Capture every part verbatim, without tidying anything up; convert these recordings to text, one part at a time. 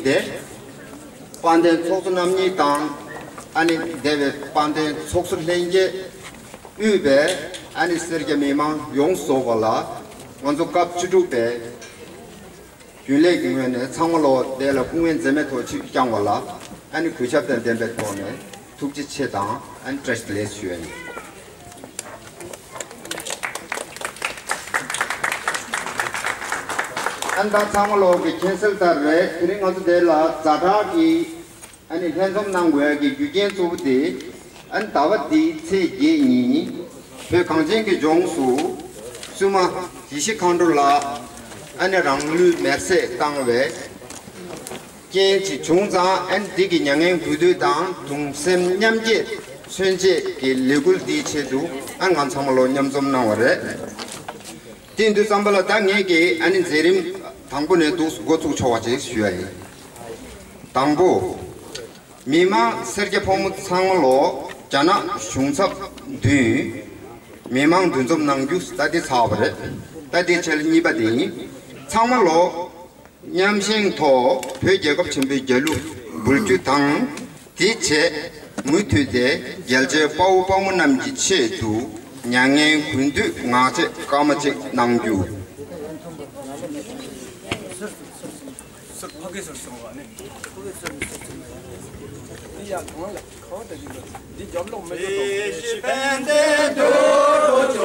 ཏེ། དཔལ་ལྡན་ཚོགས་གཙོ་རྣམ་གཉིས་དང་། ཨ་ནི་འདས་པའི་དཔལ་ལྡན་ཚོགས་གཙོ་ལྷན་རྒྱས་དབུས་པའི་ཨ་ནི་སེར་སྐྱ་མི་མང་ཡོངས་རྫོགས་པ་ལ། ང་ཚོ་སྐབས་བཅུ་དྲུག་པའི་རྒྱུན་ལས་ཀྱི་ངོས་ནས་ཚང་མ་ལོ་བདེ་ལ་སྐུ་ངལ་འཛེམས་མེད་ཐོག་ཆིབས་བསྐྱངས་པ་ལ། ཨ་ནི་གུས་ཞབས་དང་ལྡན་པའི་ཐོག་ནས་ཐུགས་རྗེ་ཆེ་དང་ཨ་ནི་བཀྲ་ཤིས་བདེ་ལེགས་ཞུ་ཡ་ཡིན། ཨ་ནི་ད་ཚང་མ་ལོ་གི་མཁྱེན་གསལ་ལྟར་རེད། དེ་རིང་ང་ཚོ་འདི་ལ་ཛ་དྲག་གི་ཨ་ནི་ལྷན་འཛོམས་གནང་དགོས་ཡ་གི་རྒྱུ་རྐྱེན་གཙོ་བོ་དེ། ཨ་ནི་ཟླ་བ་འདིའི་ཚེས་བརྒྱད་ཉིན་བོད་གངས་ཅན་གྱི་ལྗོངས་སུ་བཙུན་མ་ཡེ་ཤེས་མཁའ་འགྲོ་ལགས་ཨ་ནི་རང་ལུས་མེར་སྲེག་བཏང་བའི་རྐྱེན་གྱིས་བྱུང་ཙང་། ཨ་ནི་འདི་གི་མྱ་ངན་གུས་འདུད་དང་གདུང་སེམས་མཉམ་སྐྱེད་མཚོན་ཆེད་ཀྱི་ལས་འགུལ་འདིའི་ཆེད་དུ་ཨ་ནི་ང་ཚང་མ་ལོ་མཉམ་འཛོམས་གནང་བ་རེད། དེ་དུས་ཙམ་པ་ལ་ད་ངེད་ཀྱིས་ཨ་ནི་མཛད་རིམ་དང་པོ་ནས་འདུག་འགོ་ཚུགས་ཆོག་པ་ཅིག་ཞུ་ཡ་ཡིན། དང་པོ། མི་མང་སེར་སྐྱ་ཕོ་མོ་ཚང་མ་ལོ་རྒྱ་ནག་གཞུང་ཚབ་མདུན་མི་མང་འདུ་འཛོམས་གནང་རྒྱུ་ད་དེ་ཚར་བ་རེད། ད་དེ་ཆེད་གཉིས་པ་དེ་ཡིན། ཚང་མ་ལོ་མཉམ་ཞེང་ཐོག་བོད་རྒྱལ་ཁབ་ཆེན་པོའི་རྒྱལ་གླུ་འབུལ་རྒྱུ་དང་། དེ་རྗེས་མུ་མཐུད་དེ་རྒྱལ་གཅེས་དཔའ་བོ་དཔའ་མོ་རྣམས་ཀྱི་ཆེད་དུ་མྱ་ངན་གུས་འདུད་ངག་བཅད་སྐར་མ་གཅིག་གནང་རྒྱུ། ཟུར་ཕ་གི་ཟུར་སོང་བ་ནི། ཕ་གི་ཟུར་ནི་ཟུར་ཟིན་མ་ཡིན། འདི་ཡ་གང་ལ་གང་དུ་འདི་འདི་རྒྱབ་ལོག་མི་འགྲོ་དོ། གནང་རོགས་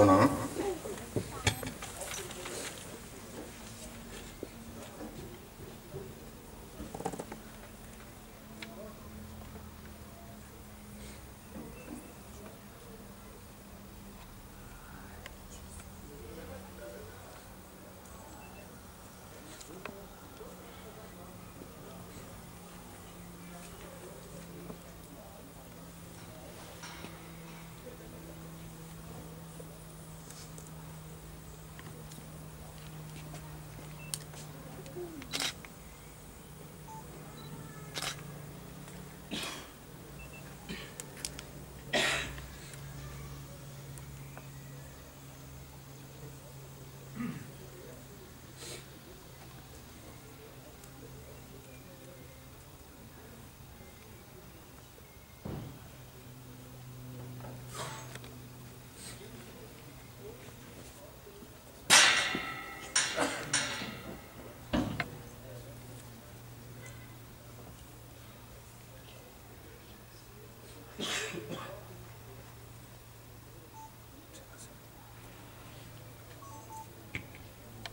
གནང་།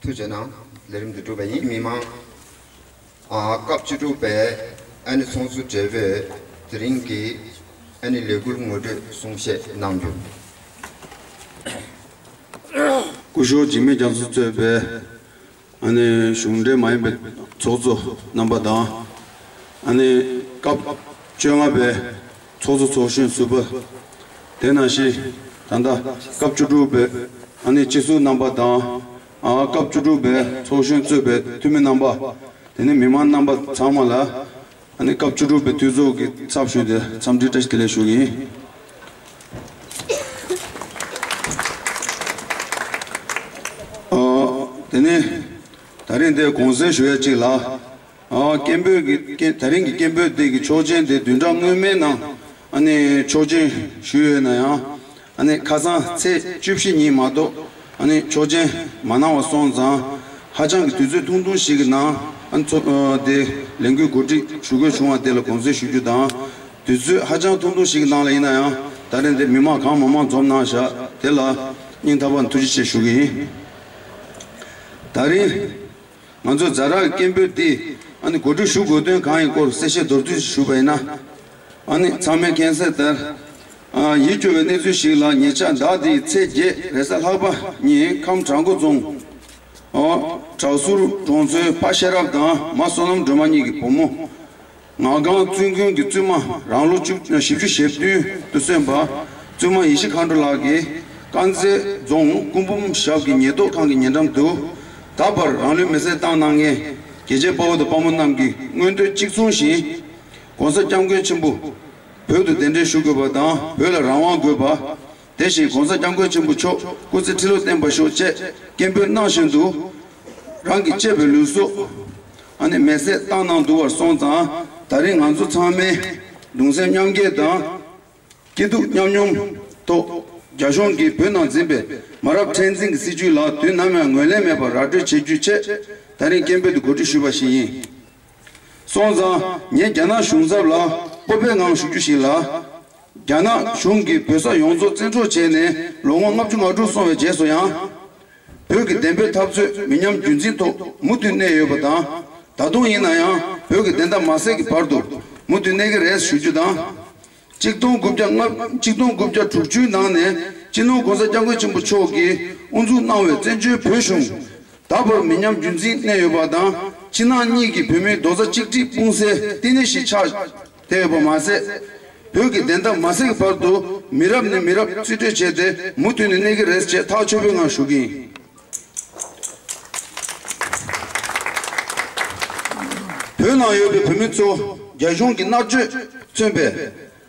ཐུགས་རྗེ་གནང་། ལས་རིམ་འདི་གྲུབ་པ་ཡིན། མི་མང་ཨ་སྐབས་བཅུ་དྲུག་པའི་ཨ་ནི་ཚོགས་གཙོ་སྦྲེལ་པོས་དེ་རིང་གི་ཨ་ནི་ལས་འགུལ་ངོ་སྤྲོད་གསུང་བཤད་གནང་རྒྱུ། སྐུ་ཞབས་འཇིགས་མེད་རྒྱ་མཚོ་གཙོས་པའི་ཨ་ནི་གཞུང་འབྲེལ་མ་ཡིན་པའི་ཚོགས་གཙོ་རྣམ་པ་དང་། ཨ་ནི་སྐབས་བཅོ་ལྔ་པའི་ཚོགས་གཙོ་ཚོགས་གཞོན་ཟུར་པ། དེ་ནང་བཞིན་ད་ལྟ་སྐབས་བཅུ་དྲུག་པའི་ཨ་ནི་སྤྱི་ཟུར་རྣམ་པ་དང་། ཨ་སྐབས་བཅུ་དྲུག་པའི་ཚོགས་གཞོན་གཙོས་པའི་འཐུས་མི་རྣམ་པ། དེ་ནས་མི་མང་རྣམ་པ་ཚང་མ་ལ་ཨ་ནི་སྐབས་བཅུ་དྲུག་པའི་དུས་ཚོགས་ཀྱི་ཚབ་ཞུས་ཏེ་འཚམས་འདྲི་བཀྲ་ཤིས་བདེ་ལེགས་ཞུ་གི་ཡིན། ཨ་དེ་ནས་ད་རིང་འདིར་དགོངས་སེལ་ཞུ་ཡ་གཅིག་ལ། ཨ་སྐད་འབོད་ཀྱི་སྐད་ད་རིང་གི་སྐད་འབོད་འདི་གི་ཆོག་མཆན་དེ་བདུན་ཕྲག་སྔོན་མའི་ནང་ ཨ་ནི་ཆོག་མཆན་ཞུས་ཡོད་ན་ཡང་། ཨ་ནི་ཁ་སང་ཚེས་བཅུ་བཞི་ཉིན་མ་གཏོགས་ཨ་ནི་ཆོག་མཆན་མ་གནང་བ་སོང་ཙང་། ཧ་ཅང་གི་དུས་ཚོད་ཐུང་ཐུང་ཞིག་གི་ནང་ཨ་ནི་ཚོགས་ཨ་དེ་ལས་འགུལ་གོ་སྒྲིག་ཞུ་དགོས་བྱུང་བ་དེ་ལ་དགོངས་སེལ་ཞུ་རྒྱུ་དང་། དུས་ཚོད་ཧ་ཅང་ཐུང་ཐུང་ཞིག་གི་ནང་ལ་ཡིན་ན་ཡང་། ད་རེས་འདི་མི་མང་གང་མང་མང་འཛོམས་གནང་བཞག་དེ་ལ་སྙིང་ཐག་པ་ནས་ཐུགས་རྗེ་ཆེ་ཞུ་གི་ཡིན། ད་རེས་ང་ཚོ་ཛ་དྲག་གི་སྐད་འབོད་འདི་ཨ་ནི་གོ་སྒྲིག་ཞུ་དགོས་དོན་གང་ཡིན་སྐོར་གསལ་བཤད་མདོར་བསྡུས་ཤིག་ཞུས་པ་ཡིན་ན། ཨ་ནི་ཚང་མས་མཁྱེན་གསལ་ལྟར། ཨ་ཡིད་སྐྱོ་བའི་གནས་ཚུལ་ཞིག་ལ། ཉེ་ཆར་ཟླ་འདིའི་ཚེས་བརྒྱད་རེས་གཟའ་ལྷག་པ་ཉིན་ཁམས་བྲག་འགོ་རྫོང་། ཨོ། བྲག་ཟུར་གྲོང་ཚོའི་ཕ་ཤེས་རབ་དང་མ་བསོད་ནམས་སྒྲོལ་མ་གཉིས་ཀྱི་བུ་མོ། ངག་དབང་བཙུན་དགོན་གྱི་བཙུན་མ། རང་ལོ་བཅུ་བཞི་བཅུ་ཞེ་བདུན་དུ་སོན་པ་བཙུན་མ་ཡེ་ཤེས་མཁའ་འགྲོ་ལགས་ཀྱིས་དཀར་མཛེས་རྫོང་སྐུ་འབུམ་ཞབས་ཀྱི་ཉེན་རྟོག་ཁང་གི་ཉེ་འགྲམ་དུ། ད་བར་རང་ལུས་མེར་སྲེག་བཏང་གནང་མཁན་རྒྱལ་གཅེས་དཔའ་བོ་དང་དཔའ་མོ་རྣམས་ཀྱི་མངོན་འདོད་གཅིག་མཚུངས་བཞིན། ༸གོང་ས་༸སྐྱབས་མགོན་ཆེན་པོ་བོད་དུ་གདན་འདྲེན་ཞུ་དགོས་པ་དང་། བོད་ལ་རང་དབང་དགོས་པ། དེ་བཞིན་༸གོང་ས་༸སྐྱབས་མགོན་ཆེན་པོ་མཆོག་སྐུ་ཚེ་ཁྲི་ལོ་བརྟན་པར་ཤོག་ཅེས་སྐད་འབོད་གནང་བཞིན་དུ། རང་གི་གཅེས་པའི་ལུས་སྲོག་ཨ་ནི་མེར་སྲེག་བཏང་གནང་འདུག་པར་སོང་ཙང་། ད་རེས་ང་ཚོ་ཚང་མས་གདུང་སེམས་མཉམ་སྐྱེད་དང་། སྐྱིད་སྡུག་མཉམ་མྱོང་ཐོག་རྒྱ་གཞུང་གིས་བོད་ནང་འཛིན་པའི་མ་རབས་མཁྲེགས་འཛིན་གྱི་སྲིད་བྱུས་ལ་དུས་ནམ་ཡང་ངོས་ལེན་མེད་པར་ར་སྤྲོད་བྱེད་རྒྱུའི་ཆེད། ད་རིང་སྐད་འབོད་དུ་གོ་སྒྲིག་ཞུས་པ་ཞིག་ཡིན། སོང་ཙང་། ངས་རྒྱ་ནག་གཞུང་ཚབ་ལ་སྤོབས་པའི་ངང་ཞུ་རྒྱུ་ཞིག་ལ། རྒྱ་ནག་གཞུང་གིས་བོད་ས་ཡོངས་རྫོགས་བཙན་འཕྲོག་བྱས་ནས་ལོ་ངོ་ལྔ་བཅུ་ང་དྲུག་སོང་བའི་རྗེས་སུ་ཡང་། བོད་ཀྱི་བདེན་པའི་འཐབ་རྩོད་མི་ཉམས་རྒྱུན་འཛིན་ཐོག་མུ་མཐུད་གནས་ཡོད་པ་དང་། ད་དུང་ཡིན་ན་ཡང་བོད་ཀྱི་བདེན་མཐའ་མ་གསལ་གྱི་བར་དུ་མུ་མཐུད་གནས་ཀྱི་རེད་ཞུ་རྒྱུ་དང་། ཆིག་སྟོང་དགུ་བརྒྱ་ལྔ། ཆིག་སྟོང་དགུ་བརྒྱ་དྲུག་ཅུའི་ནང་ནས་སྤྱི་ནོར་༸གོང་ས་༸སྐྱབས་མགོན་ཆེན་པོ་མཆོག་གིས་དབུ་འཛུགས་གནང་བའི་བཙན་བྱོལ་བོད་གཞུང་ད་བར་མི་ཉམས་རྒྱུན་འཛིན་གནས་ཡོད་པ་དང་། ཕྱི་ནང་གཉིས་ཀྱི་བོད་མིའི་རྡོག་རྩ་གཅིག་སྒྲིལ་སྤུངས་སའི་བསྟི་གནས་ཤིག་ཆགས་བསྡད་ཡོད་པ་མ་ཟད། བོད་ཀྱི་བདེན་མཐའ་མ་གསལ་གྱི་བར་དུ་མི་རབས་ནས་མི་རབས་རྩིས་སྤྲོད་བྱས་ཏེ་མུ་མཐུད་ནས་གནས་ཀྱི་རེད་ཅེས་ཐག་ཆོད་པོའི་ངང་ཞུ་གི་ཡིན། བོད་ནང་ཡོད་པའི་བོད་མི་ཚོ་རྒྱ་གཞུང་གི་མནར་གཅོད་མཚོན་པའི་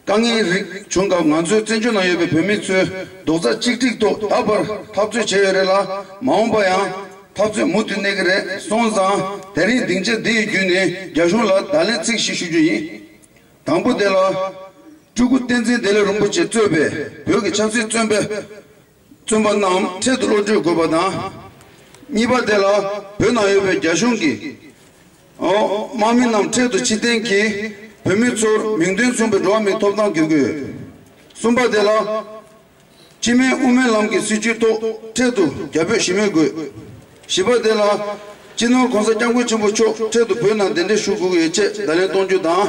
དཀའ་ངལ་རིགས་བྱུང་སྐབས། ང་ཚོའི་བཙན་བྱོལ་ནང་ཡོད་པའི་བོད་མི་ཚོས་རྡོག་རྩ་གཅིག་སྒྲིལ་ཐོག་ད་བར་འཐབ་རྩོད་བྱས་ཡོད་རེད་ལ། མ་འོངས་པ་ཡང་འཐབ་རྩོད་མུ་མཐུད་གནས་ཀྱི་རེད། སོང་ཙང་དེ་རིང་སྡིངས་ཆ་འདི་ཡི་བརྒྱུད་ནས་རྒྱ་གཞུང་ལ་བརྡ་ལན་ཚིག་བཞི་ཞུ་རྒྱུ་ཡིན། དང་པོ་དེ་ལ། སྤྲུལ་སྐུ་བསྟན་འཛིན་བདེ་ལེགས་རིན་པོ་ཆེ་གཙོས་པའི་བོད་ཀྱི་ཆབ་སྲིད་བཙོན་པ། བཙོན་པ་རྣམས་འཕྲལ་དུ་གློད་གྲོལ་དགོས་པ་དང་། གཉིས་པ་དེ་ལ་བོད་ནང་ཡོད་པའི་རྒྱ་གཞུང་གི་ཨོ་དམག་མི་རྣམས་འཕྲལ་དུ་ཕྱིར་འཐེན་གྱིས་བོད་མི་ཚོར་མིང་དོན་མཚུངས་པའི་འགྲོ་བ་མིའི་ཐོབ་ཐང་དགོས་དགོས། གསུམ་པ་དེ་ལ་སྤྱི་མིང་དབུ་མའི་ལམ་གྱི་སྲིད་བྱུས་ཐོག་འཕྲལ་དུ་རྒྱ་བོད་ཞི་མོལ་དགོས། བཞི་པ་དེ་ལ་སྤྱི་ནོར་༸གོང་ས་༸སྐྱབས་མགོན་ཆེན་པོ་མཆོག་འཕྲལ་དུ་བོད་ནང་གདན་འདྲེན་ཞུ་དགོས་ཀྱི་ཡོད་ཅེས་བརྡ་ལན་གཏོང་རྒྱུ་དང་།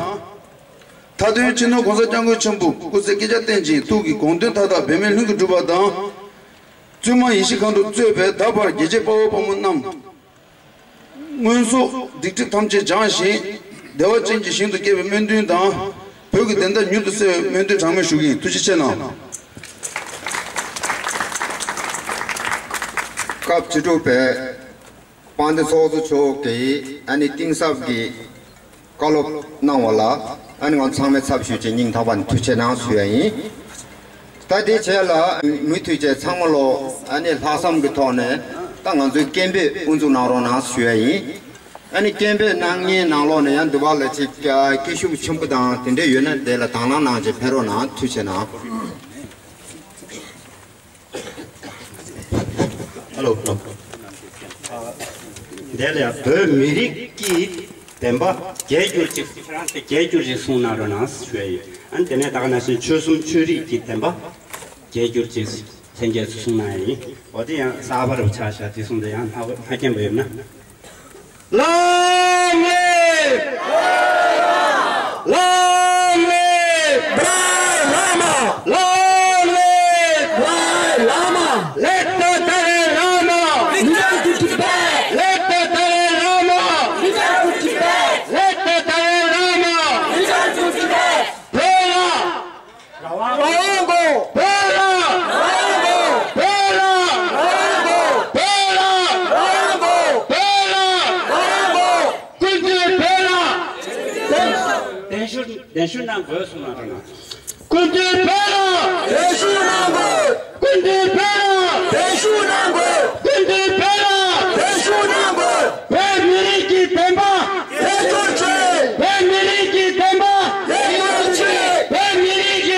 མཐའ་དོན་སྤྱི་ནོར་༸གོང་ས་༸སྐྱབས་མགོན་ཆེན་པོ་སྐུ་ཚེ་བསྐལ་བརྒྱར་བརྟན་ཅིང་ཐུགས་ཀྱི་དགོངས་དོན་མཐའ་དག་འབད་མེད་ལྷུན་གྱིས་འགྲུབ་པ་དང་། བཙུན་མ་ཡེ་ཤེས་མཁའ་འགྲོ་གཙོས་པའི་ད་བར་རྒྱལ་གཅེས་དཔའ་བོ་དཔའ་མོ་རྣམས་མངོན་སུམ་སྡིག་སྒྲིབ་ཐམས་ཅད་སྦྱངས་ཤིང་བདེ་བ་ཅན་གྱི་ཞིང་དུ་སྐྱེ་བའི་སྨོན་འདུན་དང་། བོད་ཀྱི་བདེན་མཐའ་མྱུར་དུ་གསལ་བའི་སྨོན་འདུན་གྲངས་མེད་ཞུ་གི་ཡིན། ཐུགས་རྗེ་ཆེ་གནང་། སྐབས་བཅུ་དྲུག་པའི་དཔལ་ལྡན་ཚོགས་གཙོ་མཆོག་གིས་ཨ་ནི་གཏིང་ཟབ་ཀྱི་བཀའ་སློབ་གནང་བ་ལ། ཨ་ནི་ང་ཚང་མས་ཚབ་ཞུས་བྱས་སྙིང་ཐག་པ་ནས་ཐུགས་རྗེ་ཆེ་གནང་ཞུ་ཡ་ཡིན། ད་དེ་བྱས་ལ་མུ་མཐུད་བྱས་ཚང་མ་ལོ་ཨ་ནི་ལྷག་བསམ་གྱི་ཐོག་ནས་ད་ང་ཚོའི་སྐད་འབོད་དབུ་འཛུགས་གནང་རོགས་གནང་ཞུ་ཡ་ཡིན། ཨ་ནི་སྐད་འབོད་གནང་མཁན་ནང་ལོགས་ནས་ཡང་འདི་བ་ལ་ཅིག་སྐད་ཤུགས་ཆེན་པོ་དང་དེ་འདྲས་ཡོད་ན་དེ་ལ་དང་བླངས་གནང་བྱས་ཕེབས་རོགས་གནང་། ཐུགས་རྗེ་ཆེ་གནང་། ཧ་ལོ། དེ་ལ་བོད་མི་རིགས་ཀྱི་བདེན་པ་རྒྱལ་གྱུར་ཅིག་ཁྱེད་རང་ཚོས་རྒྱལ་གྱུར་ཅིག་གསུང་གནང་རོགས་གནང་ཞུ་ཡ་ཡིན། ཨ་ནི་དེ་ནས་ད་ག་ནང་བཞིན་ཆོལ་གསུམ་ཆོས་རིག་གི་བདེན་པ་རྒྱལ་གྱུར་ཅིག་ལྷན་རྒྱས་སུ་གསུང་གནང་ཡ་ཡིན། འོ་དེ་ཡང་གསར་པ་རུ་ཆགས་བཞག་དེ་གསུང་དེ་ཡང་ལྷག་ལྷག་རྒྱན་པ་ཡོད་ན། Long live! Long live! Dalai Lama! Long live! Dalai Lama! Let the Dalai Lama! Return to Tibet! Let the Dalai Lama! Return to Tibet! Let the Dalai Lama! Return to Tibet! Bella! རང་དབང་དགོས། བོད་ལ་རང་དབང་དགོས། བོད་ལ་རང་དབང་དགོས། བོད་ལ་རང་དབང་དགོས། བོད་ལ་རང་དབང་དགོས། སྐུ་མདུན་བོད་ལ་གདན་ཞུ་གདན་ཞུ་གནང་དགོས་གསུངས་གནང་རོགས་གནང་། སྐུ་མདུན་བོད་ལ་གདན་ཞུ་གནང་དགོས། སྐུ་མདུན་བོད་ལ་གདན་ཞུ་གནང་དགོས། སྐུ་མདུན་བོད་ལ་གདན་ཞུ་གནང་དགོས། བོད་མི་རིགས་ཀྱི་བདེན་པ་རྒྱལ་གྱུར་ཅིག་བོད་མི་རིགས་ཀྱི་བདེན་པ་རྒྱལ་གྱུར་ཅིག་བོད་མི་རིགས་ཀྱི་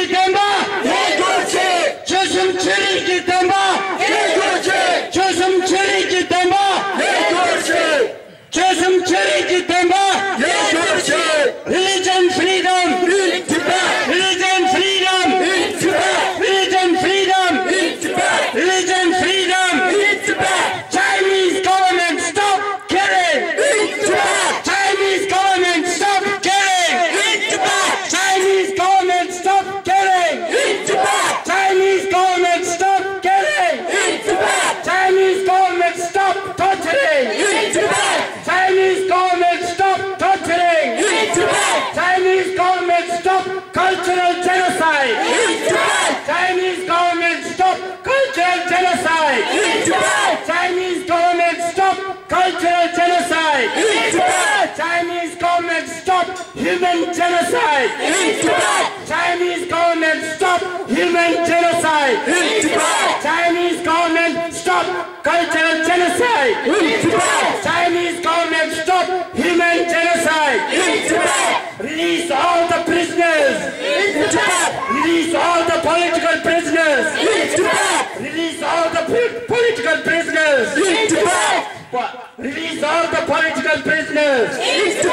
Cultural genocide. In Tibet. Chinese government, stop cultural genocide. In Tibet. Chinese government, stop cultural genocide. In Tibet. Chinese government, stop human genocide. In Tibet. Chinese government, stop human genocide. In Tibet. Chinese government, stop cultural genocide. In Tibet. Chinese government, stop human genocide. In Tibet. Release all the prisoners. In Tibet. Release all the political prisoners. In Tibet. Release all the po- political prisoners. In Tibet. Release all the political prisoners. Release,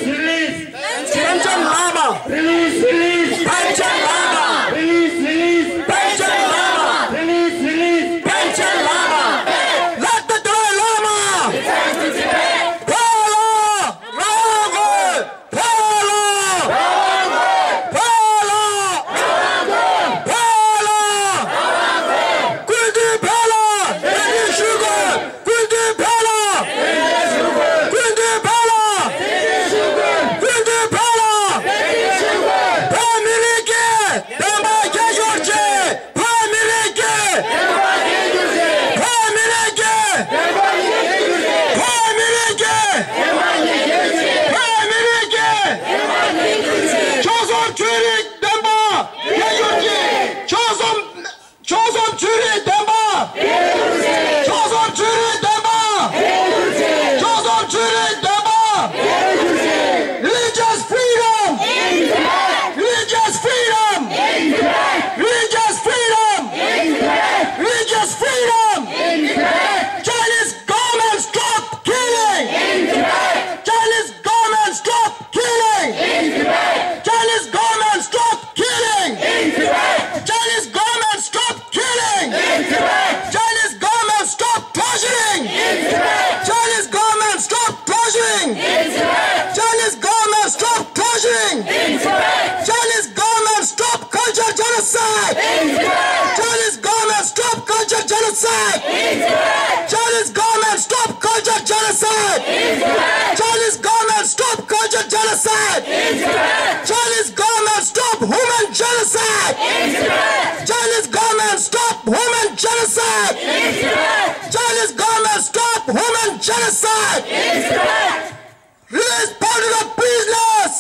release. Panchen Lama. Release, release. Panchen Lama. Release, release. Panchen Lama. Release, release. Panchen Lama. Let the Dalai Lama. Return to Tibet. Pala! Pala! ཕར་ལ། ཕར་ལ། སྐུ་མདུན་ཕར་ལ། ལས་འགུལ་ཞུ་དགོས། སྐུ་མདུན་ཕར་ལ། སྐུ་མདུན་ཕར་ལ། སྐུ་མདུན་ཕར་ལ། བོད་མི་རིགས་ཀྱི་བདེན་པ་རྒྱལ་ཤོར་ཆེད། བོད་མི་རིགས་ཀྱི། བོད་མི་རིགས་ཀྱི། བོད་མི་རིགས་ཀྱི། བོད་མི་རིགས་ཀྱི། ཆོལ་གསུམ་ཆོས་རིག་བདེན་པ། ཆོལ་གསུམ། ཆོལ་གསུམ་ཆོས་རིག་བདེན་པ། ཆོལ་གསུམ་ཆོས་རིག་བདེན་པ། ཆོལ་གསུམ་ཆོས་རིག་བདེན་པ། Religious freedom! Religious freedom! Religious freedom! Religious freedom! Chinese government, stop killing! Chinese government, stop killing! Chinese government, stop killing! Chinese government, stop killing! Chinese government, stop torturing! Chinese government, stop torturing! Chinese government, stop torturing! Chinese government, stop culture genocide! Chinese government, stop culture genocide! Chinese government, stop culture genocide! Chinese government, stop culture genocide! Chinese government, stop human genocide! Chinese government, stop human genocide! Chinese government, stop human genocide! Release political prisoners!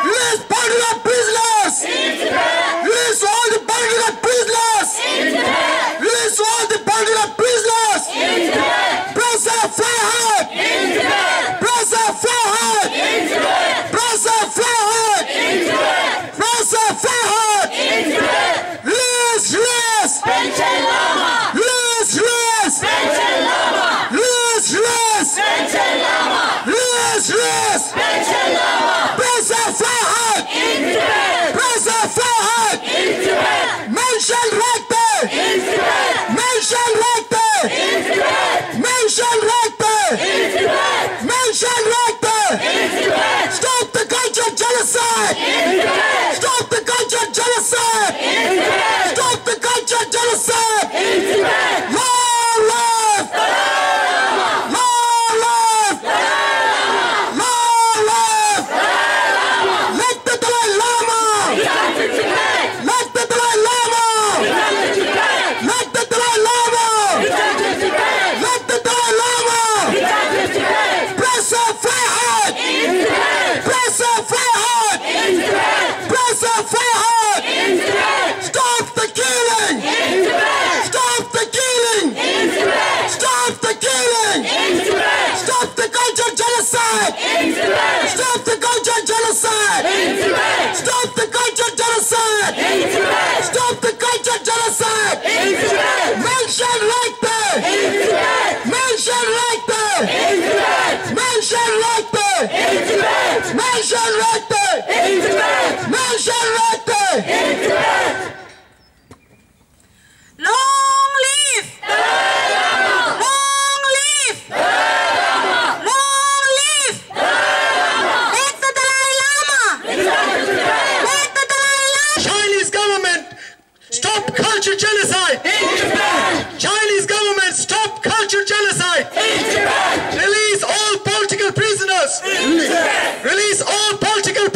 Release political prisoners! Release all the political prisoners! Release all the political prisoners! Press the fire hard! Press the fire hard! Press the fire hard! Press the fire hard! Release, release! Panchen Lama! Release, release! Panchen Lama! Release, release! Panchen Lama! Release, release! Panchen Lama! Press the fire hard! In Tibet! Press the fire hard! In Tibet! Mention right there! In Tibet! Mention right there! In Tibet! Mention right there! In Tibet! Mention right there! In Tibet! Stop the culture genocide! In Tibet! Stop the culture genocide! In Tibet! Stop the culture genocide! In Tibet! Long live! Long live! Long live! Let the Dalai Lama! Let the Dalai Lama! Let the Dalai Lama! Let the Dalai Lama! Press the fire hard! Press the fire hard! Press the fire hard! Stop the killing! Stop the killing! Stop the killing! Stop the culture genocide! Stop the culture genocide! Stop the culture genocide! Stop the culture genocide! Mention right there! Mention right there! Mention right there! Mention right there! Mention right there! Long live! Long live! Long live! Let the Dalai Lama! Let the Dalai Lama! Chinese government, stop culture genocide! In Tibet! Chinese government, stop culture genocide! In Tibet! Release all political prisoners! In Tibet! Release all political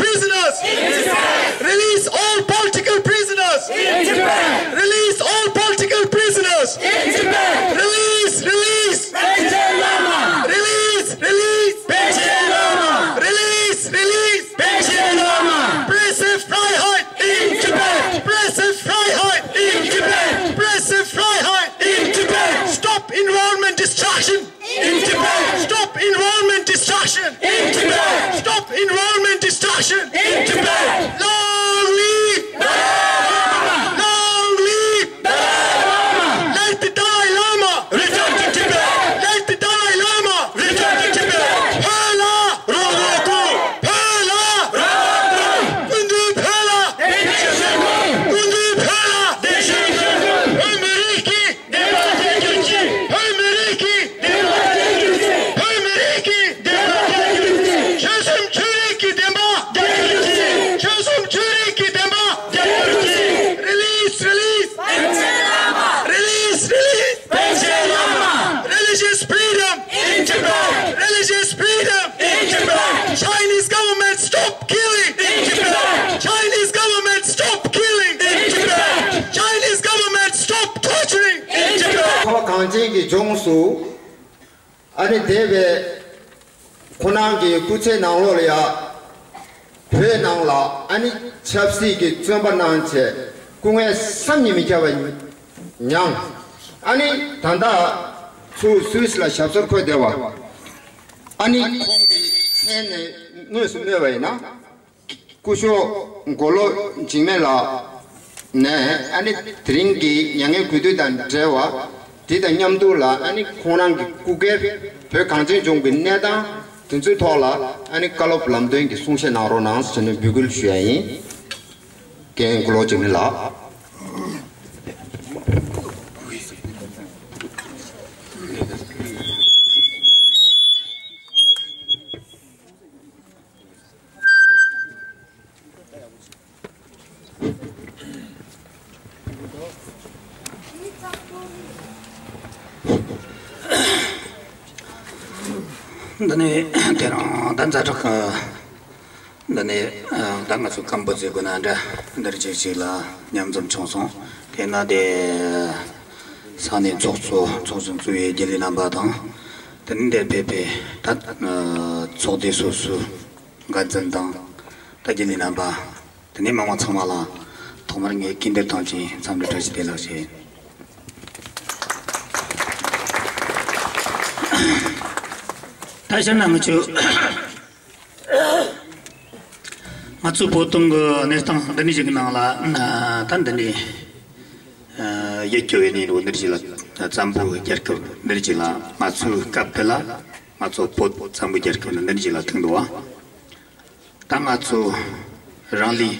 ཨ་ནི་དེ་བས་ཁོ་རང་གི་སྐུ་ཚེ་ནང་ལོགས་ལ་ཡ། བོད་ནང་ལ་ཨ་ནི་ཆབ་སྲིད་ཀྱི་བཙོན་པ་གནང་བྱས་སྐུ་ངལ་བསམ་གྱིས་མི་ཁྱབ་པ་མྱངས། ཨ་ནི་ད་ལྟ་ཚུར་སུད་སི་ལ་ཞབས་སོར་འཁོད་བསྡད་པ། ཨ་ནི་ཁོང་གི་མཚན་ནས་དངོས་སུ་སྨྲས་པ་ཡིན་ན། སྐུ་ཞབས་མགོ་ལོག་འཇིགས་མེད་ལགས་ནས་ཨ་ནི་དེ་རིང་གི་མྱ་ངན་གུས་འདུད་དང་འབྲེལ་བ་དེ་དང་མཉམ་དུ་ལ་ཨ་ནི་ཁོང་རང་གི་སྐུ་སྒེར་བོད་གངས་ཅན་ལྗོངས་ཀྱི་གནས་སྟངས་དེ་ཚོའི་ཐོག་ལ་ཨ་ནི་བཀའ་སློབ་ལམ་སྟོན་གྱི་གསུང་བཤད་གནང་རོགས་གནང་ཟེར་ནས་འབོད་སྐུལ་ཞུ་ཡ་ཡིན། རྒན་མགོ་ལོག་འཇིགས་མེད་ལགས། འདི་ནས་དེ་རིང་ད་ཛ་དྲག་གི་འདི་ནས་ད་ང་ཚོ་ཀམ་པོ་ཛི་གི་ནང་འདྲ་འདིར་ཅིག་ཅིག་ལ་མཉམ་འཛོམས་བྱུང་སོང་། དེས་ན་དེ་ས་གནས་ཚོགས་གཙོ་ཚོགས་གཞོན་གཙོས་པའི་རྒྱུན་ལས་རྣམ་པ་དང་། དེ་ནས་འདིར་ཕེབས་པའི་ད་ཚོགས་སྡེ་སོ་སོའི་འགན་འཛིན་དང་ད་རྒྱུན་ལས་རྣམ་པ། དེ་ནས་མི་མང་ཚང་མ་ལ་ཐོག་མར་ངས་སྐུ་མདུན་དང་བཅས་འཚམས་འདྲི་བཀྲ་ཤིས་བདེ་ལེགས་ཞུ། ད་ཕྱིར་ན་ང་ཚོས་ང་ཚོའི་བོད་དོན་གྱི་གནས་སྟངས་འདི་འདྲ་ཞིག་གི་ནང་ལ་ད་འདི་འདྲའི་ཡིད་སྐྱོ་བའི་གནས་ལུགས་འདི་འདྲ་ཞིག་ལ་བཙན་པོའི་རྒྱལ་ཁབ་འདི་འདྲ་ཞིག་ལ་ང་ཚོའི་སྐབས་དེ་ལ་ང་ཚོ་བོད་བཙན་པོའི་རྒྱལ་ཁབ་འདི་འདྲ་ཞིག་ལ་ཐུག་འདུག་བ། ད་ང་ཚོ་རང་ལུས་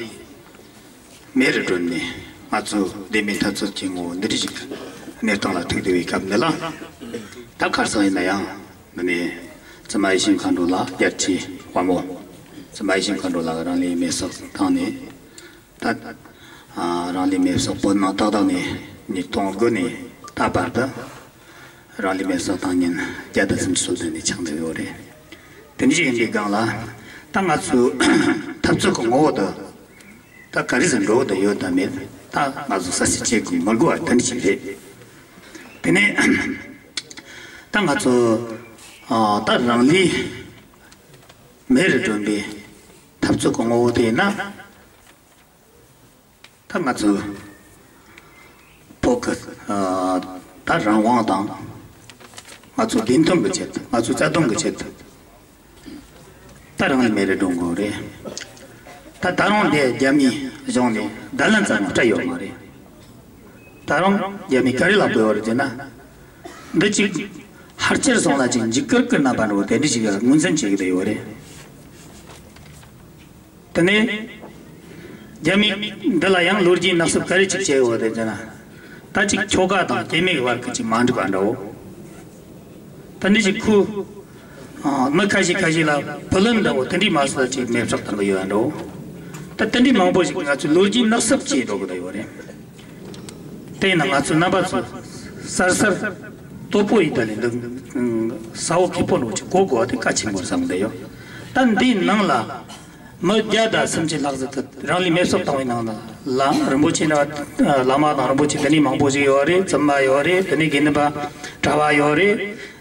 མེ་རུ་སྒྲོན་ནས་ང་ཚོ་བདེན་པའི་འཐབ་རྩོད་ཀྱི་ངོ་བོ་འདི་འདྲ་ཞིག་གནས་སྟངས་ལ་ཐུག་བསྡད་པའི་སྐབས་འདི་ལ། ད་ཁ་སང་ཡིན་ན་ཡང་འདི་ནས་བཙུན་མ་ཡིད་བཞིན་མཁའ་འགྲོ་ལགས་རྒྱལ་གཅེས་དཔའ་མོ་བཙུན་མ་ཡིད་བཞིན་མཁའ་འགྲོ་ལགས་རང་ལུས་མེ་སྲེག་བཏང་ནས། ད་རང་ལུས་མེ་སྲེག་བོད་ནང་ཏག་ཏག་ནས་ཉིས་སྟོང་དགུ་ནས་ད་བར་དུ་རང་ལུས་མེ་སྲེག་བཏང་ཉིན་བརྒྱ་དང་སུམ་ཅུ་སོ་བདུན་ནས་ཆགས་བསྡད་ཡོད་རེད། དེ་འདྲ་ཞིག་ཡིན་པའི་སྒང་ལ་ད་ང་ཚོའི་འཐབ་རྩོད་ཀྱི་ངོ་བོ་དེ་ད་ག་རེ་ཟེར་འགྲོ་བ་དེ་ཡོད་དམ་མེད་ད་ང་ཚོ་གསལ་བཤད་བྱེད་དགོས་མི་དགོས་པ་དེ་འདྲ་ཞིག་རེད། དེ་ནས་ད་ང་ཚོ་ད་རང་ལུས་མེ་རུ་སྒྲོན་པའི་འཐབ་རྩོད་ཀྱི་ངོ་བོ་དེ་ཡིན་ན། ད་ང་ཚོ་བོད་ཀྱི་ད་རང་དབང་དང་ང་ཚོ་བདེན་དོན་གྱི་ཆེད་དུ་ང་ཚོ་རྩ་དོན་གྱི་ཆེད་དུ་ད་རང་ལུས་མེ་རུ་སྒྲོན་དགོས་རེད། ད་ད་རུང་འདི་རྒྱ་མིའི་གཞུང་ནས་བརྡ་ལན་ཙམ་ཡང་སྤྲད་ཡོད་མ་རེད། ད་རུང་རྒྱ་མིས་ག་རེ་ལབ་དགོས་ཡོད་རེད་ཟེར་ན། འདི་ཅིག་ཕལ་ཆེར་སོང་ལ་ཅིག་འཇིགས་སྐུལ་གྱི་རྣམ་པ་འདྲ་བོ་དེ་འདྲ་ཞིག་ངོས་འཛིན་བྱེད་ཀྱི་ཡོད་རེད། དེ་ནས་རྒྱ་མི་འདི་ལ་ཡང་ལོ་རྒྱུས་ནག་སུབ་ག་རེ་ཅིག་བྱས་ཡོད་རེད་ཟེར་ན། ད་ཅིག་ཁྱོ་ག་དང་སྐྱེ་དམན་གྱི་བར་གྱི་ཅིག་མ་འགྲིག་པ་འདྲ་བོ། ད་འདི་ཅིག་ཁུ། མི་ཁ་ཤས་ཁ་ཤས་ལ་བུ་ལོན་འདྲ་བོ་དེ་འདྲའི་མ་སོགས་ཅིག་མེ་སྲེག་བཏང་གི་ཡོད་འདྲ་བོ། ད་དེ་འདྲའི་མང་པོ་ཞིག་ང་ཚོས་ལོ་རྒྱུས་ནག་སུབ་བྱས་འགྲོ་གི་ད་ཡོད་རེད། དེས་ན་ང་ཚོ་རྣམ་པ་ཚོ་གསར་གསར་དོ་པོ་ཡི་ད་ལས་འདུག་ས་བོ་ཁེ་པོ་འགྲོ་ཅིག་གོ་དགོས་པ་དེ་གལ་ཆེན་པོ་བསམ་གི་ཡོད། ད་འདིའི་ནང་ལ་མི་བརྒྱ་དང་སུམ་ཅུ་ལྷག་ཙམ་དུ་རང་ལུས་མེ་སྲེག་བཏང་བའི་ནང་ལ་ལམ་རིན་པོ་ཆེ་འདྲ་བ་བླ་མ་དང་རིན་པོ་ཆེ་དེ་ནས་མང་པོ་ཞིག་ཡོད་རེད། བཙུན་མ་ཡོད་རེད། དེ་ནས་དགེ་འདུན་པ་གྲྭ་བ་ཡོད་རེད།